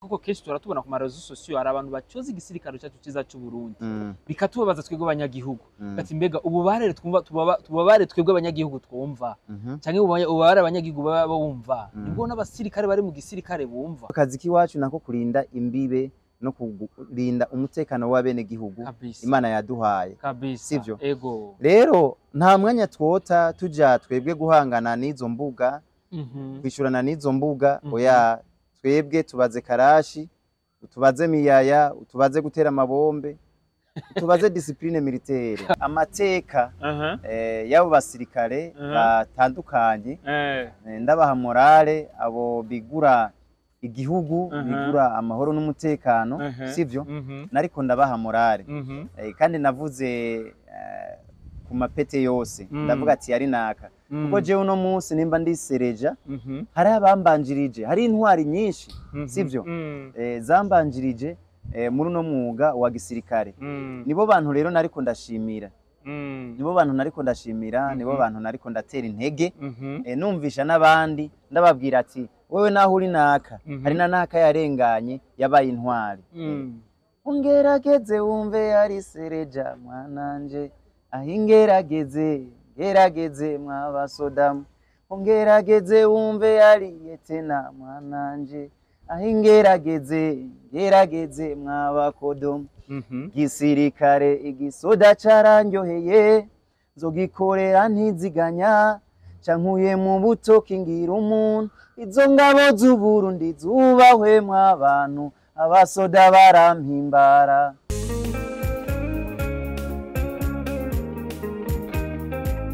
Kuko kenshi turatubona ku ma réseaux sociaux hari abantu bacyoza igisirikare cyacu cyiza cy'u Burundi, bikatubabaza twebwe abanyagihugu. Ati mbega ububare twumva, tubabare twebwe abanyagihugu twumva, canke ububabare abanyagihugu baba bumva, nibwo n'abasirikare bari mu gisirikare bumva? Akazi k'iwacu nako kurinda imbibe no kurinda umutekano w'abenegihugu Imana yaduhaye. Sivyo? Ego. Rero nta mwanya twota tuja twebwe guhangana n'izo mbuga, kwishurana n'izo mbuga. Oya, twebwe tubaze karashi, utubaze miyaya, utubaze gutera amabombe, utubaze discipline militaire, amateka y'abo basirikare batandukanye. Ndabaha morale abo bigura igihugu, bigura amahoro n'umutekano, sivyo? Nariko ndabaha morale. Kandi navuze ku mapete yose, ndavuga ati yari naka, kuko jewe uno munsi nimba ndisereja, hari abambanjirije, hari intwari nyinshi, sivyo? Zambanjirije muri uno mwuga wa gisirikare. Nibo bantu rero nariko ndashimira, nibo bantu nariko ndashimira, nibo bantu nariko ndatera intege. Numvisha n'abandi, ndababwira ati wewe naho uri naka, hari na naka yarenganye yabaye intwari. Ungerageze wumve yari sereja mwananje, ahingerageze gerageze mwabasodamu, ungerageze wumve yari yetena mwananje, ahingerageze gerageze mwabakodomu. Gisirikare igisoda carandyoheye, nzogikorera ntiziganya, cankuye mu buto kingira umuntu. Izo ngabo z'Uburundi zubahwe mw'abantu, abasoda barampimbara.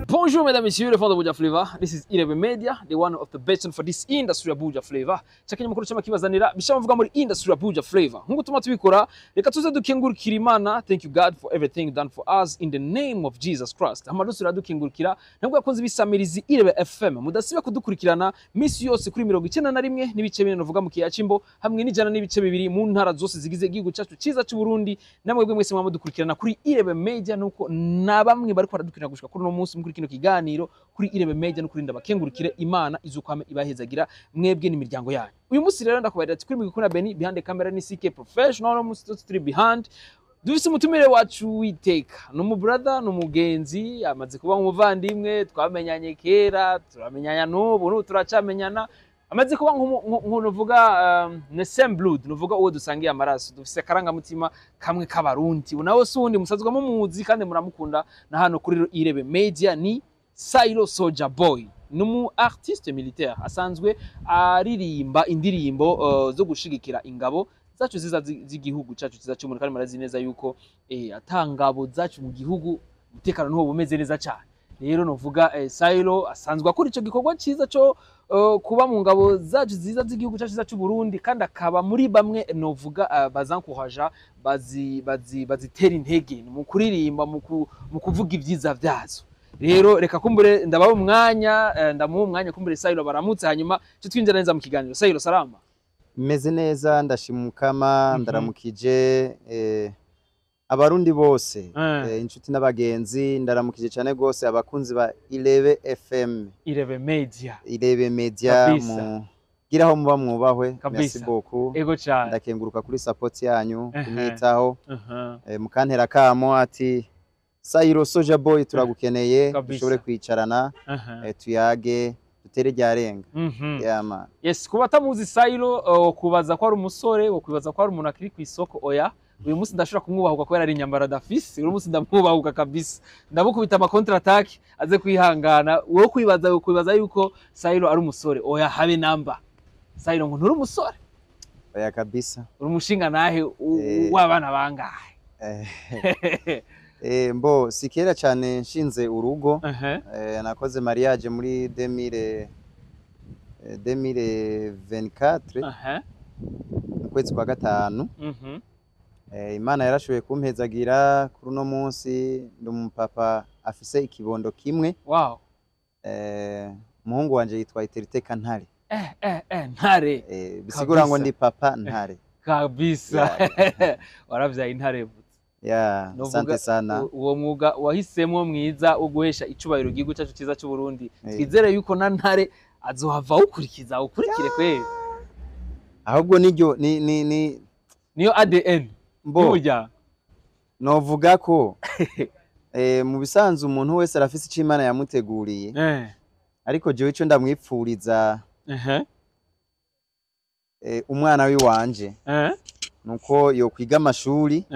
Bonjour mesdames et messieurs, les fans de Buja Flavor. This is Irebe Media, the one of the best for this industry ya Buja Flavor. Chakinyamakuru cy'amakibazanira bisha bavuga muri industry ya Buja Flavor. Nkuko tuma tubikora, reka tuze dukengurukira Imana. Thank you God for everything done for us in the name of Jesus Christ. Amadusi radukengurukira, nabwo yakunze bisamirizi Irebe FM. Mudasiba kudukurikirana misi yose kuri 91.4 novuga mu Kiyacimbo hamwe n'100.2 mu ntara zose zigize igihugu cyacu cyiza cy'u Burundi. Namwe bwe mwese mwamudukurikirana kuri Irebe Media, nuko na bamwe bariko baradukurikirana gushika kuri uno munsi muri kino kiganiro kuri Irebe Media, no kurinda bakengurukire Imana izukwame ibahezagira mwebwe n'imiryango yanyu. Uyu munsi rero ndakubarira ati kuri micro na Beni, behind the camera ni CK Professional. No munsi turi behind dufise umutumire wacu witeka, ni umu brother, ni umugenzi, amaze kuba umuvandimwe. Twamenyanye kera, turamenyanya n'ubu, n'ubu turacamenyana. Amaze kuba nk'unuvuga ne same blood, nuvuga uwo dusangiye amaraso, dufise akarangamutima kamwe k'Abarundi. Nawe si uwundi, musazwa mumuzi kandi muramukunda na hano kuri Irebe Media, ni Sailo Soldier Boy. Ni umu artiste militaire, asanzwe aririmba indirimbo zo gushigikira ingabo zacu ziza z'igihugu cacu ciza cy'umuntu, kandi murazi neza yuko ata ngabo zacu mu gihugu umutekano ntuwo bumeze neza cyane. Rero novuga Sailo asanzwe akora ico gikorwa ciza cyo kuba mu ngabo zacu ziza z'igihugu cacu ciza cy'u Burundi, kandi akaba muri bamwe novuga bazankuhaja, bazi bazi bazitera intege mu kuririmba, mu kuvuga ibyiza vyazo. Rero reka kumbure ndabaha umwanya, ndamuha umwanya kumbure Sailo baramutse, hanyuma cyo twinjira neza mu kiganiro. Sailo, salama. Meze neza, ndashimukama. Ndaramukije Abarundi bose, inshuti n'abagenzi, ndaramukije cyane gose abakunzi ba Irebe FM. Irebe Media. Irebe Media. Kabisa. Mugiraho muba mwubahwe. Kabisa. Merci beaucoup. Ego cyane. Ndakenguruka kuri support yanyu, kumwitaho, mukantera kamo ati Sairo Soja Boy turagukeneye, dushobore kwicarana, tuyage, dutere ryarenga. Yeah man. Yes, kuba atamuzi Sailo, kubaza ko ari umusore, wo kwibaza ko ari umuntu akiri ku isoko. Oya, uyu munsi ndashobora kumwubahuka kubera ari inyambara adafise. Uyu munsi ndamwubahuka kabisa, ndamukubita ama contre attaque aze kwihangana. Wowe kwibaza yuko Sailo ari umusore, oya, habe namba. Sailo, ngo nturi umusore? Oya kabisa. Uri umushinga nahe w'abana bangahe? Mbo si kera cyane nshinze urugo. Nakoze mariage muri 2024, mu kwezi kwa gatanu. Imana yarashoboye kumpezagira, kuri uno munsi ndi umupapa afise ikibondo kimwe. Umuhungu wanje yitwa Iteriteka Ntare. Ntare. Bisigura ngo ndi papa Ntare. Kabisa, waravyaye intare. Yeah, Novuga asante sana. Uwo mwuga wahisemwo mwiza wo guhesha icubahiro igihugu cyacu cyiza cy'u Burundi, twizere yuko na Ntare azohava awukurikiza, awukurikire kweli. Ahubwo niryo ni Niyo ADN mbo y'umuryango. Novuga ko mu bisanzwe umuntu wese arafise ico Imana yamuteguriye, ariko jewe ico ndamwipfuriza umwana wiwanje nuko yokwiga amashuri,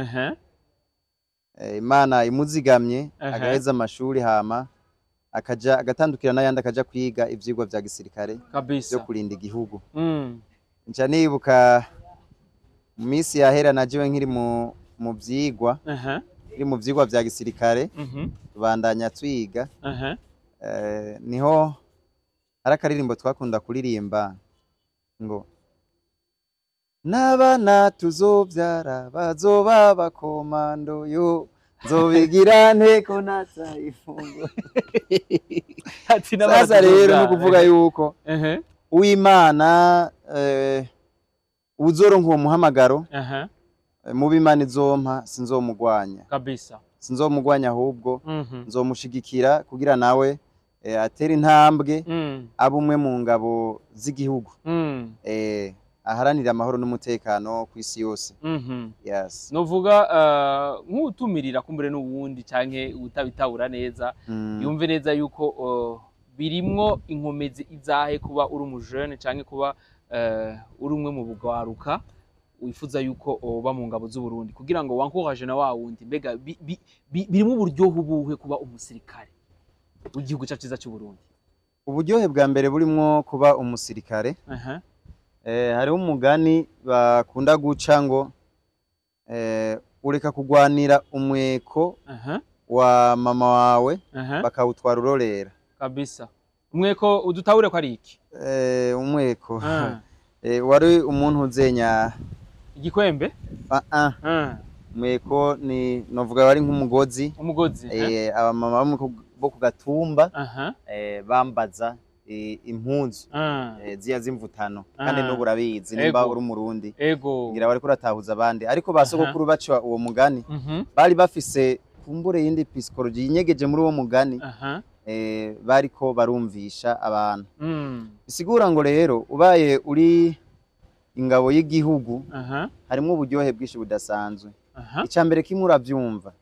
Imana imuzigamye agaheza amashuri, hama akaja agatandukira n'ayandi, akaja kwiga ivyigwa vya gisirikare Kabisa. vyo kurinda igihugu. Nca nibuka mu minsi yahera na jewe nkiri mu vyigwa, nkiri mu vyigwa vya gisirikare, tubandanya twiga, niho hari akaririmbo twakunda kuririmba ngo n'abana tuzovyara bazoba bakomando, yo nzobigira nteko natayifungo. Ati n'abana Sasa rero tuzovyara. ni ukuvuga yuko uwimana uzoronka uwo muhamagaro, muba Imana izompa, sinzomugwanya. Kabisa. Sinzomugwanya, ahubwo nzomushigikira kugira nawe atere intambwe, abe umwe mu ngabo z'igihugu, aharanira amahoro n'umutekano ku isi yose. Yes. Novuga nk'utumirira kumbure n'uwundi canke utabitabura neza, yumve neza yuko birimwo inkomezi izahe kuba uri umujene canke kuba uri umwe mu bugwaruka wifuza yuko uba mu ngabo z'u Burundi, kugira ngo wankoraje na wa wundi. Mbega birimo uburyohe ubuhe kuba umusirikare w'igihugu cyacu cyiza cy'u Burundi? Uburyohe bwa mbere burimwo kuba umusirikare, hariho umugani bakunda guca ngo ureka kugwanira umweko wa mama wawe bakawutwara urorera. Kabisa. Umweko, udutahure ko ari iki? Umweko wari umuntu uzenya. Igikwembe? Ah, ah. Umweko ni novuga wari nk'umugozi. Umugozi, eh? Abamama bo ku gatumba bambaza impuzu ziya z'imvutano, kandi n'ubu urabizi nimba uri umurundi, ngira bariko uratahuza abandi, ariko ba sogokuru baca uwo mugani bari bafise kumbure yindi psychology yinyegeje muri uwo mugani, bariko barumvisha abantu. Bisigura ngo rero ubaye uri ingabo y'igihugu, harimwo uburyohe bwinshi budasanzwe. Icya mbere kimwe uravyumva,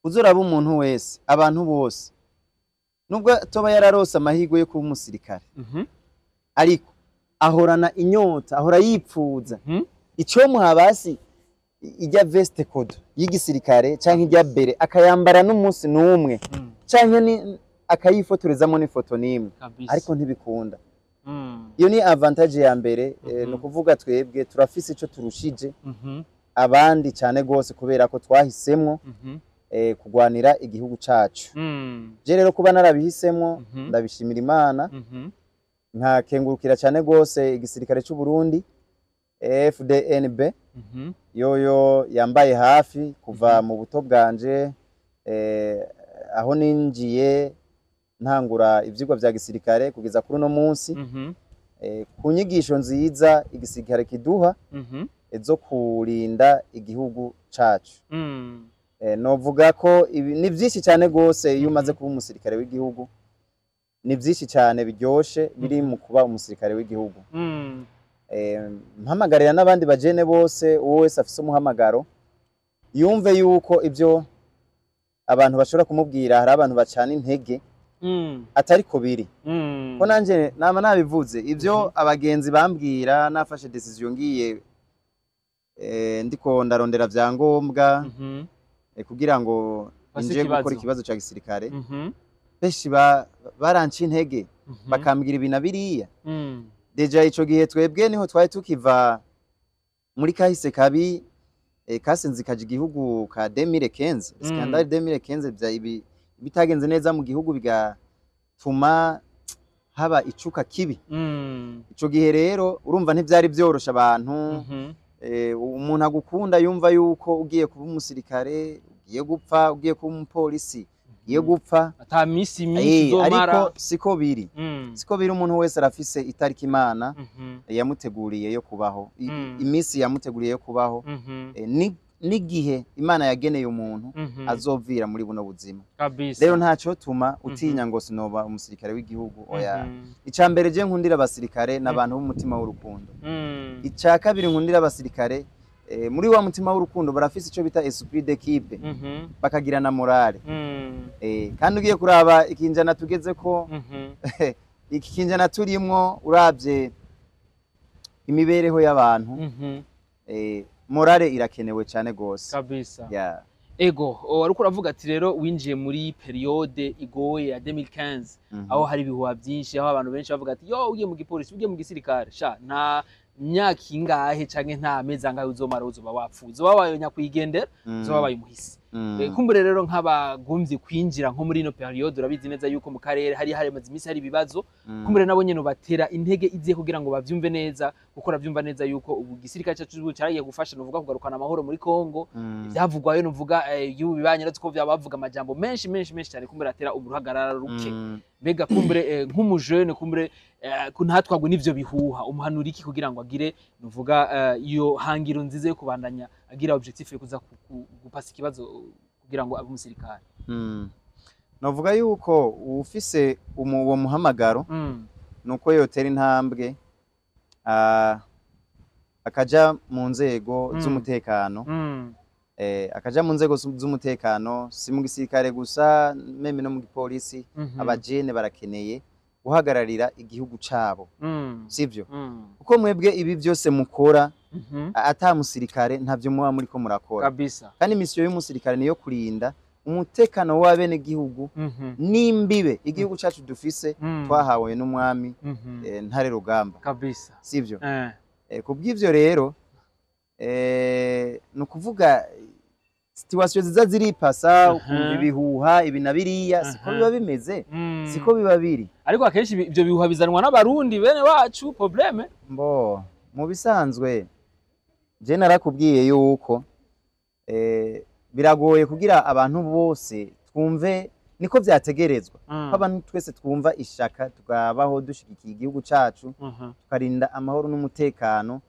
uzoraba umuntu wese, abantu bose, nubwo toba yararose amahirwe yo kuba umusirikare, ariko ahorana inyota, ahora yipfuza icomuha basi ijya veste code y'igisirikare canke ijya béret, akayambara n'umunsi n'umwe, canke akayifotorezamo n'ifoto n'imwe, ariko ntibikunda. Iyo ni avantage ya mbere. Ni ukuvuga twebwe turafise ico turushije abandi cane gose, kubera ko twahisemwo kugwanira igihugu cacu. Je rero kuba narabihisemwo, ndabishimira Imana, nkakengurukira cane gose igisirikare c'u Burundi, FDNB, yoyo yambaye hafi kuva mu buto bwanje, aho ninjiye ntangura ivyigwa vya gisirikare kugeza kuri uno munsi, ku nyigisho nziza igisirikare kiduha zo kurinda igihugu cacu. Novuga ko ibi ni vyinshi cyane gose. Iyo umaze kuba umusirikare w'igihugu, ni vyinshi cyane biryoshe biri mu kuba umusirikare w'igihugu. Mpamagarira n'abandi bajene bose, uwo wese afise umuhamagaro, yumve yuko ibyo abantu bashobora kumubwira, hari abantu bacana intege, atari ko biri. Ko nanje nama nabivuze, ibyo abagenzi bambwira nafashe decision ngiye ndiko ndarondera vyangombwa kugira ngo Pase inje ikibazo. gukora ikibazo ca gisirikare, benshi baranca intege, bakambwira ibi na biriya. Déjà ico gihe twebwe niho twari tukiva muri kahise kabi kasinzikaje igihugu ka 2015, scandale 2015, vya ibi bitagenze neza mu gihugu, bigatuma haba icuka kibi. Ico gihe rero urumva ntivyari vyorosha abantu. Umuntu agukunda yumva yuko ugiye kuba umusirikare ugiye gupfa, ugiye kuba umupolisi ugiye gupfa. Ata misi myinshi uzomara. Ariko siko biri. Siko biri. Umuntu wese arafise itariki Imana yamuteguriye yo kubaho, iminsi yamuteguriye yo kubaho. n'igihe Imana yageneye umuntu azovira muri buno buzima. Rero ntaco tuma utinya ngo sinoba umusirikare w'igihugu, oya. Ica mbere je nkundira abasirikare n'abantu b'umutima w'urukundo. Ica kabiri nkundira abasirikare, muri wa mutima w'urukundo barafise ico bita esprit d'équipe, bakagira na morale. Kandi ugiye kuraba ikinjana tugeze ko, iki kinjana turimwo, uravye imibereho y'abantu, morale irakenewe cyane gose. Kabisa. Yeah. Ego, wariko uravuga ati rero winjiye muri période igoye ya 2015, aho hari ibihuha byinshi, aho abantu benshi bavuga ati: "Yo, ugiye mu gipolisi, ugiye mu gisirikare, sha, nta myaka ingahe canke nta mezi angahe uzomara, uzoba wapfuye, uzoba wabaye nyakwigendera, uzoba wabaye umuhisi." Kumbure rero nk'abagumvye kwinjira nko muri ino période, urabizi neza yuko mu karere hari hamaze iminsi hari ibibazo, kumbure nabo nyene ubatera intege iziye kugira ngo bavyumve neza, kuko uravyumva neza yuko ubu gisirikare cacu c'Uburundi caragiye gufasha, nuvuga kugarukana amahoro muri Kongo. Ivyavugwayo, nuvuga igihugu bibanye, uretse ko vyaba bavuga amajambo menshi menshi menshi cyane, kumbure atera uruhagarara ruke. Mbega kumbure nk'umujene, kumbure ntatwagwe n'ivyo bihuha, umuhanura iki kugira ngo agire, nuvuga, iyo hangiro nziza yo kubandanya agira objectif yo kuza gupasa ikibazo kugira ngo abe umusirikare? Novuga yuko ufise uwo muhamagaro, nuko yotera intambwe, akaja mu nzego z'umutekano, akaja mu nzego z'umutekano, si mu gisirikare gusa, même no mu gipolisi. Abajene barakeneye guhagararira igihugu cabo, sivyo? Kuko mwebwe ibi byose mukora, ata musirikare ntavyo muba muriko murakora. Kandi mission y'umusirikare niyo kurinda umutekano w'abenegihugu n'imbibe igihugu cacu dufise, twahawe n'umwami Ntare Rugamba, sivyo? Kubw'ivyo rero, ni ukuvuga situation ziza ziripasa, ukumva ibihuha ibi na biriya, siko biba bimeze, siko biba biri. Ariko akenshi ivyo bihuha bizanwa n'abarundi bene wacu, problème. Mbo mu bisanzwe je narakubwiye yuko biragoye kugira abantu bose twumve niko vyategerezwa, ko abantu twese twumva ishaka tukabaho dushigikiye igihugu cacu, tukarinda amahoro n'umutekano,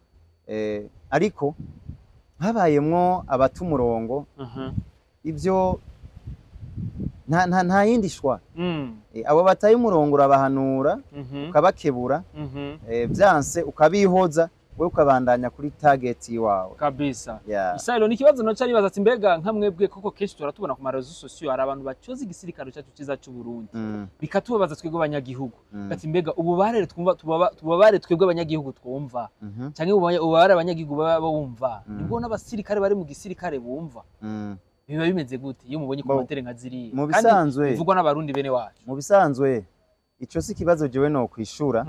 ariko habayemwo abata umurongo, ivyo nta yindi shwa. Abo bataye umurongo urabahanura, ukabakebura, vyanse ukabihoza, wewe ukabandanya kuri target iwawe. Yeah. Isayilo, ni ikibazo noca nibaza ati: mbega nka mwebwe koko, kenshi turatubona ku ma réseaux sociaux hari abantu bacoza igisirikare cyacu cyiza cy'u Burundi, bikatubabaza twebwe abanyagihugu. Ati: mbega ububare twumva, tubabare twebwe abanyagihugu twumva, canke ububabare abanyagihugu baba bumva, nibwo n'abasirikare bari mu gisirikare bumva? Biba bimeze gute iyo mubonye commentaire nka ziriya Mu kandi bisanzwe, bivugwa n'abarundi bene wacu? mu bisanzwe ico si ikibazo jewe no kwishura.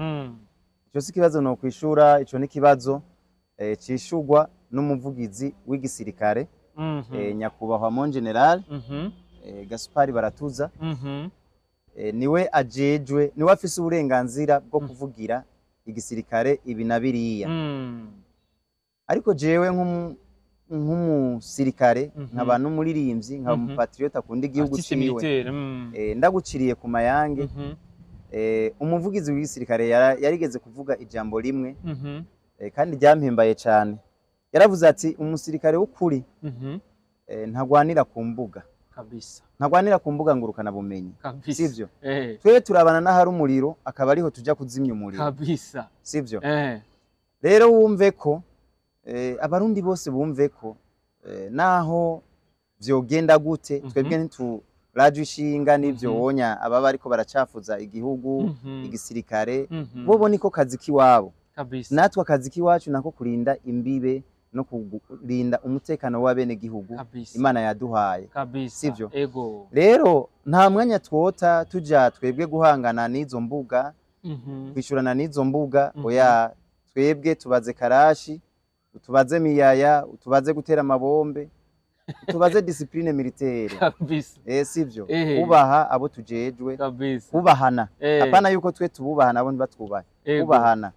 Ico si ikibazo no kwishura, ico ni ikibazo cishurwa n'umuvugizi w'igisirikare, nyakubahwa mon général Gaspari Baratuza. Niwe ajejwe, niwe afise uburenganzira bwo kuvugira igisirikare ibi na biriya. Ariko jewe nk'umusirikare, nkaba n'umuririmbyi, nkaba umupatriote akunda igihugu Artiste ciwe, militaire. Ndaguciriye ku mayange, umuvugizi w'igisirikare yarigeze kuvuga ijambo rimwe, kandi ryampimbaye cyane. Yaravuze ati: "Umusirikare w'ukuri ntagwanira ku mbuga, ntagwanira ku mbuga ngurukana bumenyi." Sivyo? Twebwe turabana n'ahari umuriro, akaba ariho tuja kuzimya umuriro. Sivyo? Rero wumve ko abarundi bose bumve ko naho vyogenda gute, twebwe ntituraje ishinga n'ivyo wonya ababa ariko baracafuza igihugu, igisirikare. Bobo niko kazi kiwabo. Natwe akazi kiwacu nako kurinda imbibe no kurinda umutekano w'abenegihugu Imana yaduhaye. Sivyo? Ego. Rero nta mwanya twota tuja twebwe guhangana n'izo mbuga, kwishurana n'izo mbuga. Oya, twebwe tubaze karashi, utubaze miyaya, utubaze gutera amabombe, utubaze discipline militaire. Sivyo? Kubaha abo tujejwe, kubahana. Apana yuko twe tububaha nabo ntibatwubahe. Kubahana.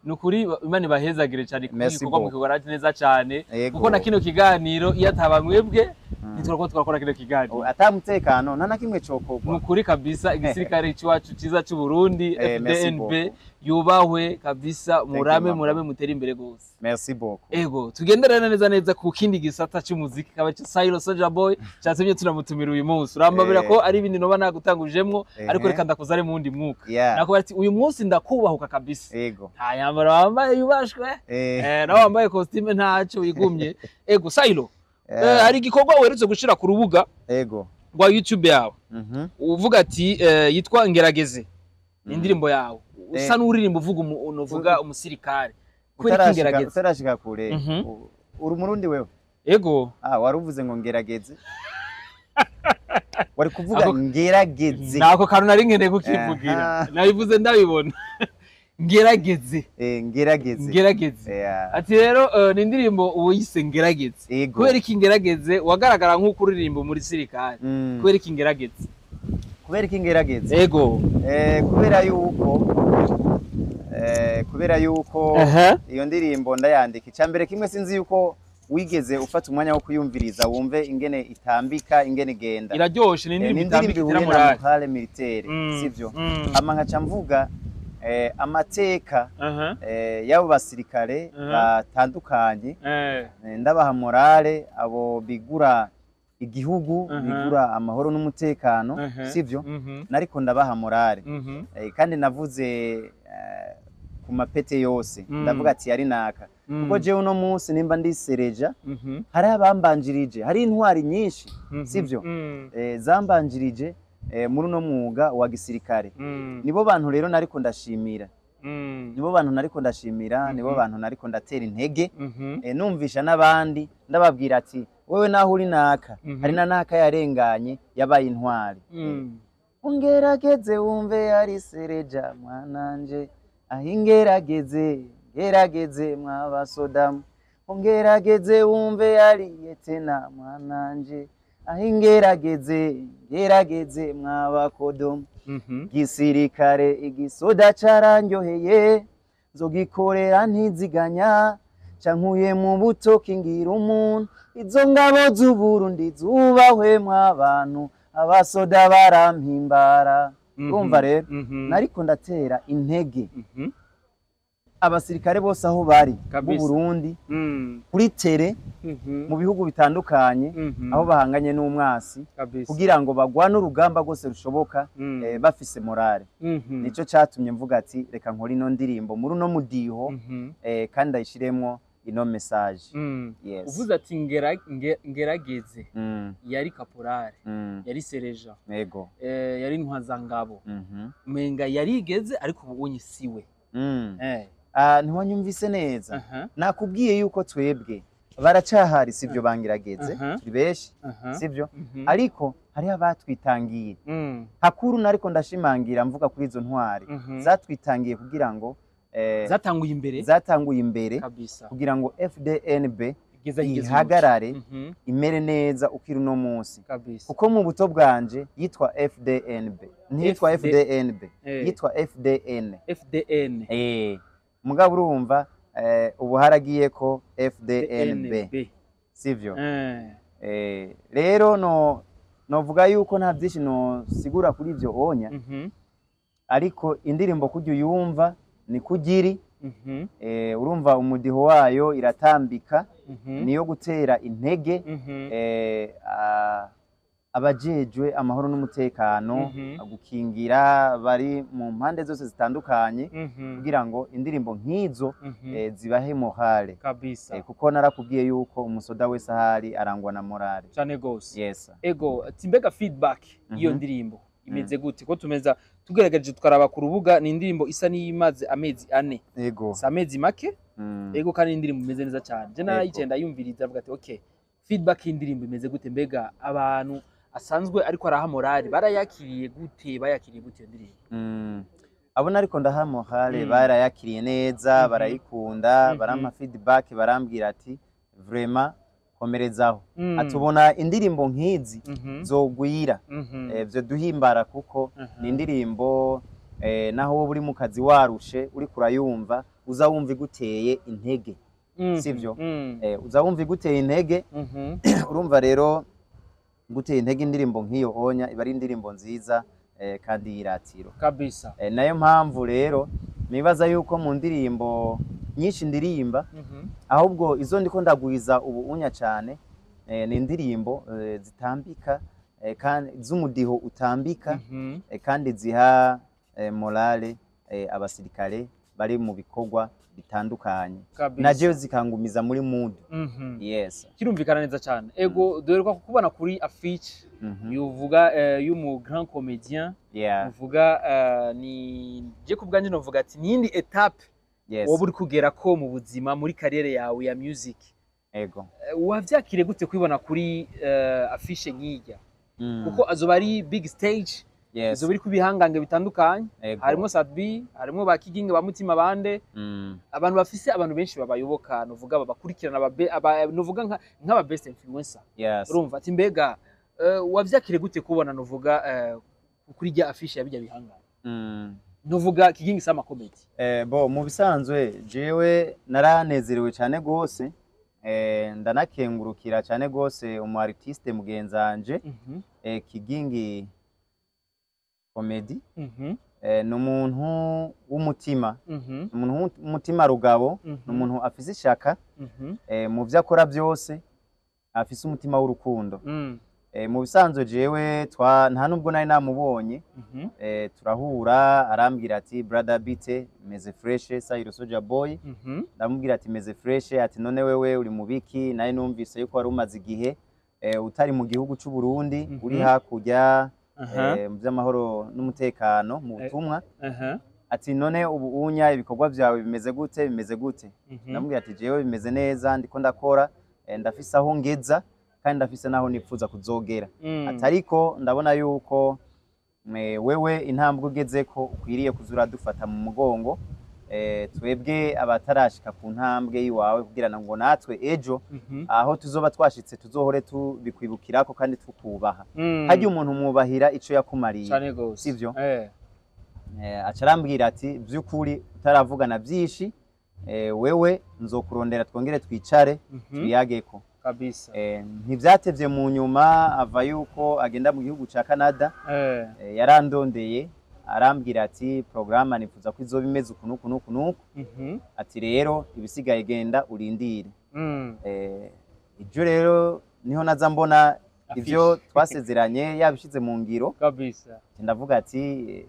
Nukuri Imana ibahezagire cyane kuko mukikora neza cyane, kuko na kino kiganiro iyo ataba mwebwe ntitwakora twakora kino kiganiro. Ata mutekano nta na kimwe cokogwa. Nukuri kabisa igisirikare cyacu ciza cy'u Burundi FDNB yubahwe kabisa, murame murame mutere imbere gose. Merci beaucoup. Ego tugenderana neza neza ku kindi gisata cy'umuziki kaba Sailo Soldier Boy cyatumye tunamutumira uyu munsi. Urambabira ko ari ibindi noba nagutangujemwo, ariko reka ndakuzare mu wundi mwuka. Nako bati uyu munsi ndakubahuka kabisa. Nta yambara wambaye yubashwe, nawe wambaye costume ntaco wigumye. Ego Sailo, hari igikorwa uherutse gushira ku rubuga rwa YouTube yawe, uvuga ati yitwa Ngerageze, indirimbo yawe usa n'uririmba uvuga uvuga umusirikare. Utarashika kure, uri umurundi wewe? Ego. Wari uvuze ngo ngerageze, wari kuvuga ngerageze. Nako kantu nari nkeneye kukivugira, nabivuze ndabibona. Ngerageze. Ngerageze. Ngerageze. Ati rero ni indirimbo uyise Ngerageze. Kubera iki Ngerageze? Wagaragara nk'uko uririmba muri sirikare. Kubera iki Ngerageze? Kubera iki Ngerageze? Ego. Kubera yuko iyo ndirimbo ndayandika, icambere kimwe sinzi yuko wigeze ufata umwanya wo kuyumviriza wumve ingene itambika, ingene igenda. Iraryoshe, ni indirimbo itambika ihuye na morale militaire, sivyo? Ama nkaca mvuga amateka y'abo basirikare batandukanye, ndabaha morale abo bigura igihugu, bigura amahoro n'umutekano, sivyo? Nariko ndabaha morale, kandi navuze ku mapete yose, ndavuga ati yari naka, kuko jewe uno munsi nimba ndisereja, hari abambanjirije, hari intwari nyinshi, sivyo, zambanjirije muri uno mwuga wa gisirikare. Nibo bantu rero nariko ndashimira, nibo bantu nariko ndashimira, nibo bantu nariko ndatera intege, numvisha n'abandi, ndababwira ati wewe naho uri naka, hari na naka yarenganye yabaye intwari. Ungerageze wumve yari sereja mwananje, aho ingerageze ngerageze mwabasodamu, ungerageze wumve yari yetena mwananje, aho ingerageze ngerageze mwabakodomu. Gisirikare igisoda carandyoheye, nzogikorera ntiziganya, cankuye mu buto kingira umuntu, izo ngabo z'Uburundi zubahwe mw'abantu, abasoda barampimbara. Urumva rero, nariko ndatera intege abasirikare bose aho bari mu Burundi, kuri terrain, mu bihugu bitandukanye, aho bahanganye n'umwasi, kugira ngo bagwane urugamba rwose rushoboka, bafise morale. Nico catumye mvuga ati reka nkore ino ndirimbo muri uno mudiho, kandi ndayishiremwo ino message. Yes. Uvuze ati ngerageze, yari caporal, yari sereja, yari ntwazangabo, umenga yarigeze, ariko ubu unyi siwe. Ntiwanyumvise neza. Nakubwiye yuko twebwe baracahari, sivyo? Bangirageze turi benshi, sivyo? Ariko hariho abatwitangiye hakuru, nariko ndashimangira mvuga kuri izo ntwari zatwitangiye kugira ngo zatanguye imbere. Zatanguye imbere kabisa kugira ngo FDNB igeze ihagarare, imere neza ukiri uno munsi, kuko mu buto bwanje yitwa FDNB, ntiyitwa FDNB, yitwa FDN. FDN. Mugabo urumva, ubu haragiye ko FDNB, sivyo? Rero no novuga yuko nta byinshi nosigura kuri ivyo onya, ariko indirimbo kurya uyumva ni kugiri, urumva umudiho wayo iratambika, niyo gutera intege abajejwe amahoro n'umutekano, gukingira bari mu mpande zose zitandukanye, kugira ngo indirimbo nk'izo zibahe morale. Kuko narakubwiye yuko umusoda wese ahari arangwa na morale. Cane gose. Yes. Ego, ati mbega feedback y'iyo ndirimbo imeze gute? Ko tumeza tugerageje tukaraba ku rubuga, ni indirimbo isa n'iyimaze amezi 4. Si amezi make. Ego, kandi indirimbo imeze neza cyane. Je narayicaye ndayumviriza, avuga ati okay, feedback y'indirimbo imeze gute? Mbega abantu asanzwe ariko araha morale barayakiriye gute? Bayakiriye gute iyo ndirimbo? Abo nariko ndaha morale barayakiriye neza, barayikunda, barampa feedback, barambwira ati vraiment komerezaho, atubona indirimbo nk'izi zogwira, vyo duhimbara kuko ni indirimbo Naho wowe uri mu kazi warushe, uriko urayumva, uza wumva iguteye intege. Sivyo? Uza wumva iguteye intege. Urumva rero, guteye intege indirimbo nk'iyo onya iba ari indirimbo nziza kandi yiratiro. Nayo mpamvu rero nibaza yuko mu ndirimbo nyinshi ndirimba, ahubwo izo ndiko ndagwiza ubu unya cyane ni indirimbo zitambika kandi z'umudiho utambika kandi ziha morale abasirikare bari mu bikorwa bitandukanye, na jewe zikangumiza muri mood. Yes. Kirumvikana neza cyane. Ego, duheruka kukubona kuri affiche yuvuga y'umu grand comédien. Uvuga ni je ku bwanjye novuga ati niyindi étape woba uri kugera ko mu buzima, muri carrière yawe ya music. Wavyakiriye gute kwibona kuri affiche nk'ijya? Kuko azoba ari big stage, izoba iri ku bihangange bitandukanye, harimo Sat-B, harimo ba Kigingi, ba Mutima bande, abantu bafise abantu benshi babayoboka, nuvuga babakurikirana, nuvuga nk'aba best influencer. Urumva ati mbega wavyakiriye gute kubona nuvuga kuri rya affiche ya bijya bihangange, nuvuga Kigingi Summer Comedy? Bo mu bisanzwe jewe naranezerewe cyane gose, ndanakengurukira cyane gose umu artiste mugenzanje Kigingi Comedy. Ni umuntu w'umutima, ni umuntu w'umutima rugabo, ni umuntu afise ishaka mu vyo akora byose, afise umutima w'urukundo. Mu bisanzwe jewe nta nubwo nari namubonye, turahura, arambwira ati: "Brother, bite?" "Meze fresh, Sairo Soja Boy." Ndamubwira ati: "Meze fresh." Ati: "None wewe uri mu biki? Nawe numvise yuko wari umaze igihe utari mu gihugu c'u Burundi, uri hakurya mu by'amahoro n'umutekano mu butumwa." Ati: "None ubu unya ibikorwa byawe bimeze gute, bimeze gute?" Ndamubwira ati: "Jewe bimeze neza, ndiko ndakora, ndafise aho ngeza kandi ndafise naho nipfuza kuzogera." Ati: "Ariko ndabona yuko wewe intambwe ugezeko ukwiriye kuza uradufata mu mugongo, twebwe abatarashika ku ntambwe y'iwawe, kugira ngo natwe ejo aho tuzoba twashitse tuzohore tubikwibukirako kandi tukubaha." Harya umuntu mwubahira ico yakumariye. Cane gose. Sivyo? Aca arambwira ati: "Vy'ukuri utaravugana vyinshi, wewe nzokurondera twongere twicare tuyageko." Ntivyatevye mu nyuma ava yuko agenda mu gihugu ca Canada, yarandondeye arambwira ati: "Porogaramu nifuza ko izoba imeze uku n'uku n'uku n'uku." Ati: "Rero ibisigaye genda urindire." Ibyo rero niho naza mbona ivyo twasezeranye yabishize mu ngiro. Ndavuga ati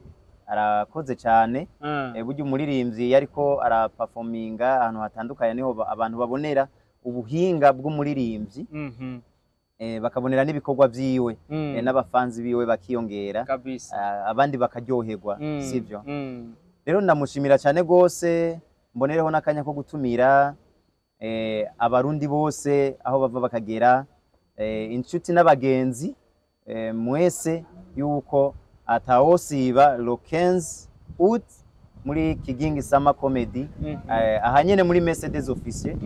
arakoze cyane. Burya umuririmbyi iyo ariko araperforminga ahantu hatandukanye niho abantu babonera ubuhinga bw'umuririmbyi, bakabonera n'ibikorwa vyiwe, n'abafanzi biwe bakiyongera, abandi bakaryoherwa, sivyo? Rero ndamushimira cyane gose, mbonereho n'akanya ko gutumira abarundi bose aho bava bakagera, inshuti n'abagenzi, mwese yuko atawosiba le 15 août muri Kigingi Summer Comedy, aha nyene muri Mercedes Officier.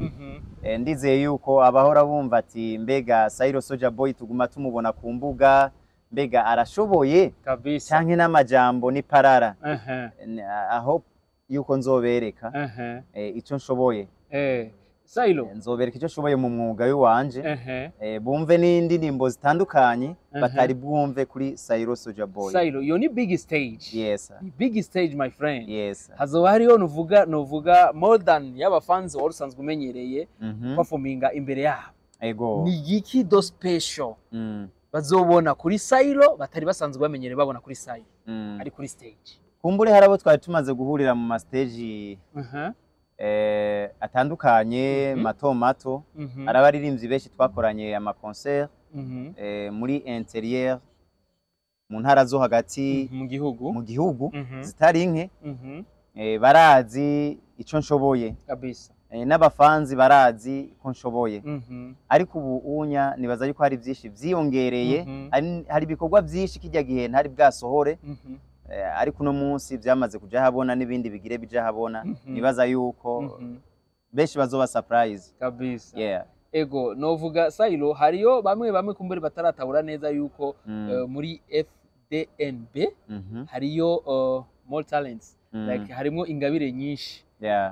Ndizeye yuko abahora bumva ati: "Mbega Sairo Soja Boy tuguma tumubona ku mbuga, mbega arashoboye canke n'amajambo ni parara?" Aho yuko nzobereka ico nshoboye. Sailo. Nzobereka ico nshoboye mu mwuga w'iwanje, bumve n'indirimbo zitandukanye batari bwumve kuri Sairo Soja Boy. Sailo, iyo ni big stage. Yes. Ni big stage, my friend. Yes. Hazoba hariho nuvuga more than y'abafanzi wari usanzwe umenyereye performinga imbere yabo. Ni igiki de special bazobona kuri Sailo batari basanzwe bamenyereye babona kuri Sailo ari kuri stage? Kumbure hari abo twari tumaze guhurira mu ma stage atandukanye, mato mato. Hari abaririmbyi benshi twakoranye ama concert muri intérieur, mu ntara zo hagati mu gihugu, mu gihugu zitari nke, barazi ico nshoboye, n'abafanzi barazi ko nshoboye. Ariko ubu unya nibaza yuko hari byinshi vyiyongereye, hari ibikorwa byinshi kijya gihe ntari bwasohore, ariko uno munsi byamaze kuja habona n'ibindi bigire bija habona. Nibaza yuko benshi bazoba surprise. Ego, novuga Sailo, hariyo bamwe bamwe kumbere bataratahura neza yuko muri FDNB hariyo More talents, like harimo ingabire nyinshi.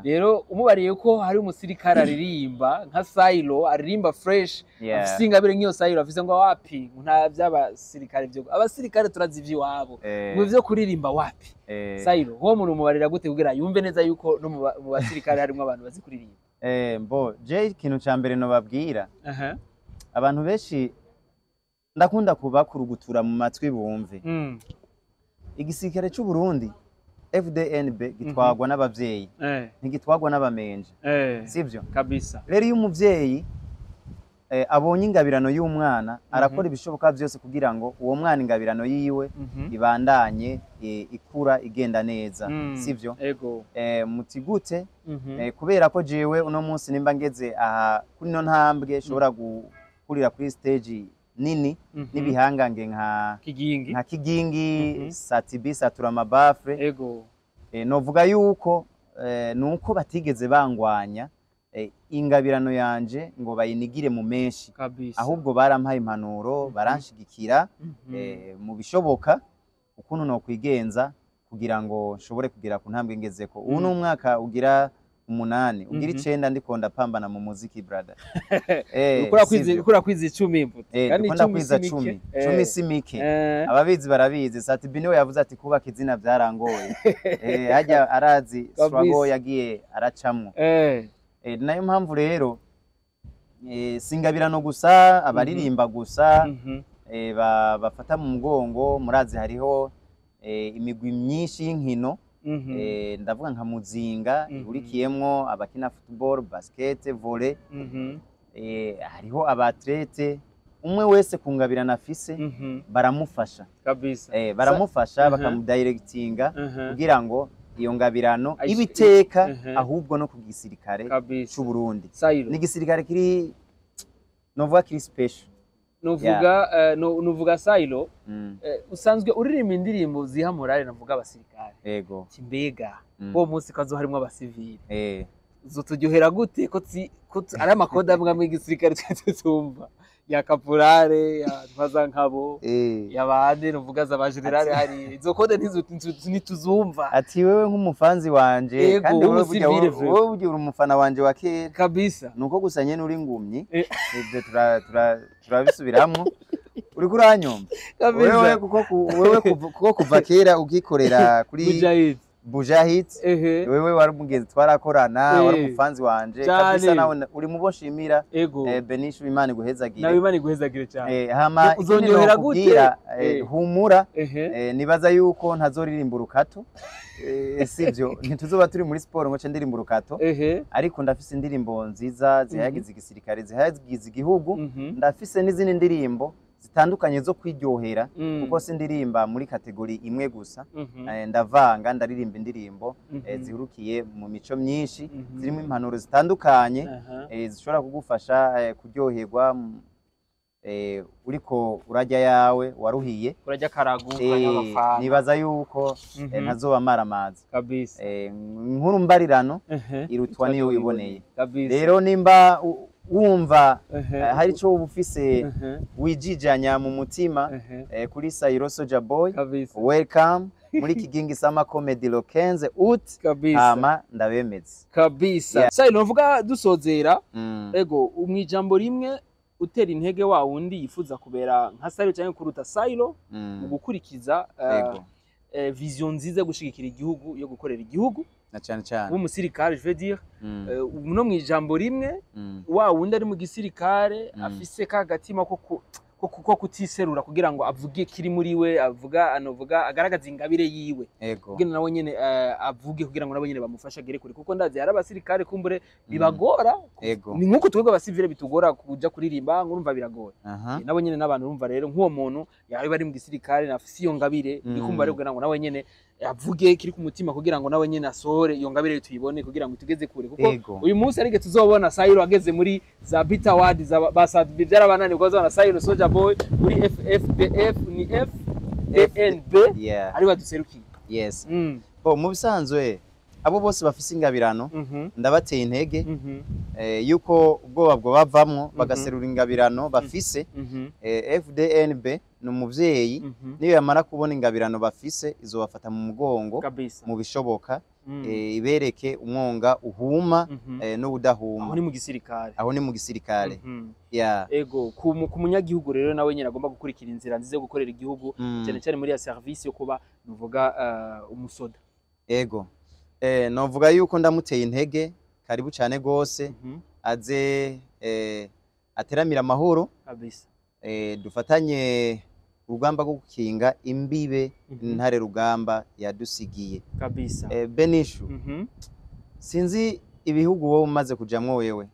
Rero umubariye ko hari umusirikare aririmba nka Sailo, aririmba fresh, afise ingabire nk'iyo Sailo afise, ngo wapi, nta by'abasirikare, byo abasirikare turazi ivy'iwabo, ngo ivyo kuririmba wapi. Sailo, uwo muntu umubarira gute kugira yumve neza yuko no mu basirikare harimo abantu bazi kuririmba? Mbo je ikintu ca mbere nobabwira, abantu benshi ndakunda kubakurugutura mu matwi bumve. Igisirikare c'u Burundi FDNB gitwagwa n'abavyeyi, ntigitwagwa n'abamenje, sivyo? Kabisa. Rero iyo umuvyeyi abonye ingabirano y'umwana, arakora ibishoboka byose kugira ngo uwo mwana ingabirano yiwe ibandanye ikura igenda neza, sivyo? Ego. Muti gute? Kubera ko jewe uno munsi nimba ngeze aha kuri ino ntambwe nshobora gukurira kuri stage nini n'ibihangange nka Kigingi. nka Kigingi, Satibi, Satura Mabafre, novuga yuko nuko batigeze bangwanya ingabirano yanje ngo bayinigire mu menshi, ahubwo barampaye impanuro, baranshigikira mu bishoboka ukuntu nokwigenza kugira ngo nshobore kugera ku ntambwe ngezeko ubu. Ni umwaka ugira 8, ugira 9 ndiko ndapambana mu muziki, brother. Ukora kwiza, Sivyo? ukora kwiza 10 imbuto. Kandi Ndiko 10 ndakwiza si mike. 10. 10 si mike. Ababizi barabizi. Satibi niwe yavuze ati kubaka izina byarangoye. Hajya arazi struggle yagiye aracamwo. Nayo mpamvu rero singabirano gusa abaririmba gusa bafata mu mugongo. Murazi hariho imigwi myinshi y'inkino. Ndavuga nka Muzinga ihurikiyemwo abakina football, basket, volley. Hariho aba athlètes, umwe wese ku ngabirano afise baramufasha. Baramufasha, bakamudirectinga kugira ngo iyo ngabirano ibiteka ahubwo no ku gisirikare c'u Burundi. Sailo. Ni igisirikare kiri, novuga kiri special. Nuvuga nuvuga Sailo, usanzwe uririmba indirimbo ziha morale, navuga abasirikare. Ego. Ati mbega uwo munsi kazo harimo abasivili, uzoturyohera gute ko ari amakode amwe amwe y'igisirikare twese tumva, ya caporal, ya ntwazankabo, ya bande, nuvuga za ba général, hari izo code ntituzumva. Ati wewe nk'umufanzi wanje, kandi wewe burya w'umusivile wewe burya uri umufana wanje wa kera, nuko gusa nyene uri ngumyi. Ivyo turabisubiramwo, uriko uranyumva wewe, kuko wewe kuko kuva kera ugikorera kuri Mujahid. Bujahid, wewe wari umugenzi, twarakorana, wari umufanzi wanje kabisa, nawe uri mubo nshimira. Benisha, Imana iguhezagire. Nawe Imana iguhezagire cyane. Hama ikindi Uzonyohera gute? nokubwira, humura, nibaza yuko ntazoririmba urukato, sivyo? Ntituzoba turi muri siporo ngo nce ndirimba urukato, ariko ndafise indirimbo nziza zihayagiza igisirikare, zihayagiza igihugu. Ndafise n'izindi ndirimbo zitandukanye zo kwiryohera, kuko sindirimba muri catégorie imwe gusa. Ndavanga, ndaririmba indirimbo zihurukiye mu mico myinshi, zirimo impanuro zitandukanye zishobora kugufasha kuryoherwa uriko urarya yawe waruhiye. Urajya karagu, urajya abafana. Nibaza yuko ntazoba maramaza. Inkuru mbarirano irutwa niyo wiboneye. Rero nimba wumva hari ico uba ufise wijijanya mu mutima, kuri Sairo Soja Boy, welcome muri Kigingi Summer Comedy le 15 août. Hama ndabemeze. Kabisa. Sailo, novuga dusozera, ego, mu ijambo rimwe utera intege wa wundi yifuza kubera nka Sailo cyangwa kuruta Sailo mu gukurikiza vision nziza yo gushigikira igihugu, yo gukorera igihugu, Na cyane cyane w'umusirikare, je veux dire, no mu ijambo rimwe, wa wundi ari mu gisirikare afise ka gatima ko kutiserura kugira ngo avuge kiri muri we, avuga, anovuga, agaragaza ingabire yiwe, kugira nawe nyene avuge, kugira ngo nabo nyene bamufashe agere kure, kuko ndazi hari abasirikare kumbure bibagora. Ni nkuko twebwe abasivile bitugora kuja kuririmba, ngo urumva biragora. Nabo nyene n'abantu, urumva rero nk'uwo muntu yari bari mu gisirikare nafise iyo ngabire, ndikumva rero kugira ngo nawe nyene avuge kiri ku mutima, kugira ngo nawe nyene asohore iyo ngabire, tuyibone, kugira ngo tugeze kure, kuko uyu munsi ariko tuzobona Sairo ageze muri za Bita Award za basad byarabananiye, kuko bazabona Sairo Soja Boy muri FFBF, ni FDNB, ari baduserukiye. Yes. Bo mu bisanzwe abo bose bafise ingabirano, ndabateye intege yuko ubwoba bwo bavamwo bagaserura ingabirano bafise. FDNB ni umuvyeyi, niyo yamara kubona ingabirano bafise izobafata mu mugongo mu bishoboka, ibereke umwonga uhuma n'ubudahuma. Aho ni mu gisirikare. Aho ni mu gisirikare. Yeah. Ego, ku munyagihugu rero nawe nyine agomba gukurikira inzira nziza yo gukorera igihugu, cyane cyane muri ya service yo kuba nuvuga umusoda. Ego. Novuga yuko ndamuteye intege, karibu cyane gose, aze ateramira amahoro kabisa. Dufatanye urugamba rwo gukinga imbibe Ntare Rugamba yadusigiye kabisa. Benishu, sinzi ibihugu wowe umaze kujamwo wewe,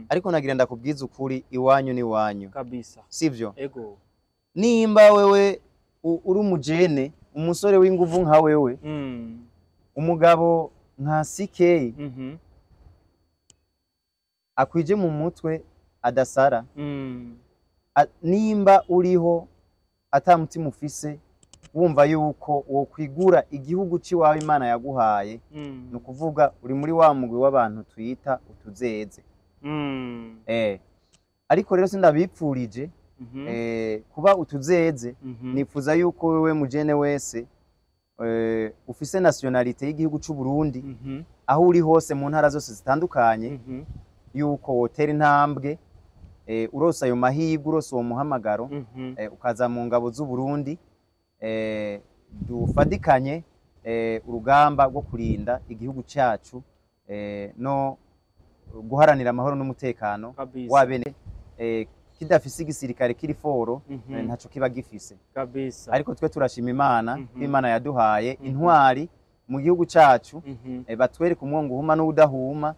ariko nagira ndakubwiza ukuri, iwanyu ni iwanyu kabisa. Sivyo? Ego. Nimba wewe uri umujene, umusore w'inguvu nka wewe, umugabo nka CK akwije mu mutwe adasara, nimba uriho ata mutima ufise, wumva yuko wokwigura igihugu c'iwawe Imana yaguhaye, ni ukuvuga uri muri wa mugwi w'abantu twita utuzeze. Ariko rero sindabipfurije kuba utuzeze. Nifuza yuko wewe mujene wese ufise nationalité y'igihugu c'u Burundi, aho uri hose mu ntara zose zitandukanye, yuko wotera intambwe, urose ayo mahirwe, urose uwo muhamagaro, ukaza mu ngabo z'u Burundi, dufadikanye urugamba rwo kurinda igihugu cyacu no guharanira amahoro n'umutekano wabene. Kidafise igisirikare kiri fort, ntaco kiba gifise kabisa. Ariko twe turashima Imana ko Imana yaduhaye intwari mu gihugu cacu, batwereka umwongo uhuma n'udahuma.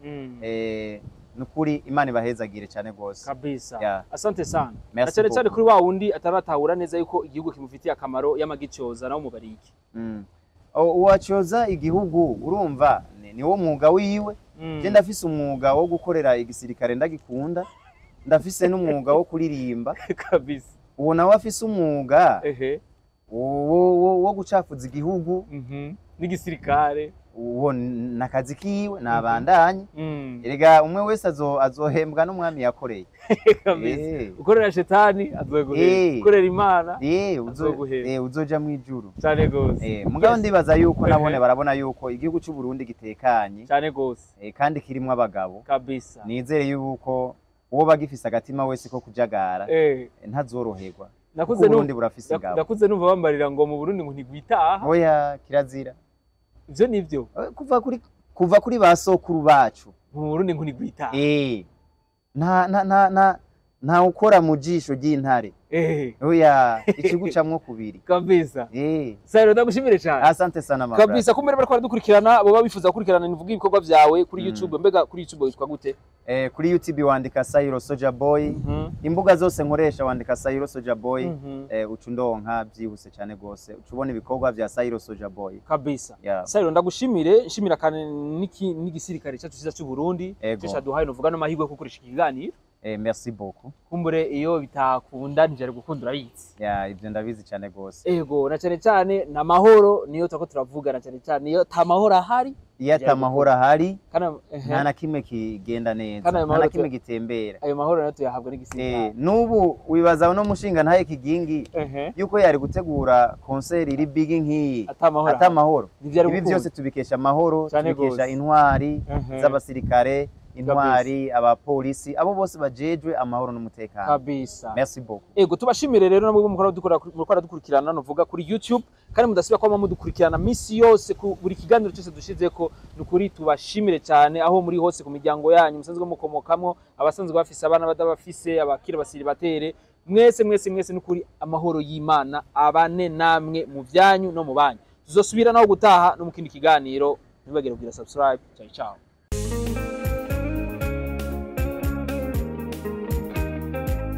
Nukuri Imana ibahezagire cyane gose kabisa. Yeah. Asante sana. Merci Cyane cyane beaucoup. kuri wa wundi ataratahura neza yuko igihugu kimufitiye akamaro y'amagicoza, nawe mubariki. Uwacoza igihugu, urumva ni wo mwuga wiwe. Je ndafise umwuga wo gukorera igisirikare, ndagikunda, ndafise n'umwuga wo kuririmba. Uwo nawe afise umwuga wo gucafuza igihugu n'igisirikare, uwo nakazi kiwe, nabandanye. Erega umwe wese azohembwa n'umwami yakoreye. Ukorera shetani azoguhemba, ukorera Imana azoguhemba. Uzoja mw'ijuru. Cyane gose. Mugabo ndibaza yuko nabone barabona yuko igihugu c'u Burundi gitekanye cyane gose kandi kirimwo abagabo kabisa. Nizere yuko uwo bagifise agatima wese ko kujagara ntazoroherwa, kuko Uburundi burafise ingabo. Nakuze numva bambarira ngo mu Burundi ngo ntigwitaha. Oya, kirazira. Ivyo nivyo? Kuva kuri ba sokuru bacu. Mu Burundi ngo ntigwitaha. Nta nta nta nta nta ukora mu jisho ry'intare. Oya, ikigucamwo kubiri. Kabisa. Sairo, ndagushimire cyane. Asante sana, my brother. Kabisa. Kumbere bariko baradukurikirana, boba bifuza gukurikirana nivuga ibikorwa vyawe kuri YouTube, mbega kuri YouTube witwa gute? Kuri YouTube wandika Sairo Soja Boy. Imbuga zose nkoresha wandika Sairo Soja Boy. Uca undonka byihuse cyane gose, uca ubona ibikorwa vya Sairo Soja Boy. Kabisa. Yeah. Sairo, ndagushimire, nshimira kandi n'igisirikare cyacu cyiza cy'u Burundi Ego. cyo cyaduhaye novuga no mahirwe yo gukoresha ikiganiro. Merci beaucoup. Kumbure iyo bitakunda ntivyari gukunda, urabizi. Yeah, ivyo ndabizi cyane gose. Ego, na cyane cyane na mahoro niyo turako turavuga, na cyane cyane iyo ta mahoro ahari. Iyo ata mahoro ahari, Kana ehe, nta na kimwe kigenda neza, Kandi ayo nta na mahoro kimwe gitembera. Ayo mahoro nayo tuyahabwa n'igisirikare. N'ubu wibaza uno mushinga ntaye Kigingi yuko yari gutegura concert iri big nk'iyi ata mahoro ata mahoro? Ntivyari Ibi gukunda. byose tubikesha amahoro, Cane tubikesha gose. intwari z'abasirikare, intwari, abapolisi, abo bose bajejwe amahoro n'umutekano. Kabisa. Merci beaucoup. Ego, tubashimire rero namwe mukora dukora mukora dukurikirana nuvuga kuri YouTube, kandi mudasiba kwama mudukurikirana misi yose ku buri kiganiro cyose dushizeko. Nukuri tubashimire cyane aho muri hose, ku miryango yanyu musanzwe mukomokamwo, abasanzwe bafise abana, badabafise, abakiri basiribatere, mwese mwese mwese, nukuri amahoro y'Imana abane namwe mu byanyu no mu banyu. Tuzosubira naho gutaha no mu kindi kiganiro. Ntibagire kugira subscribe. Ciao ciao.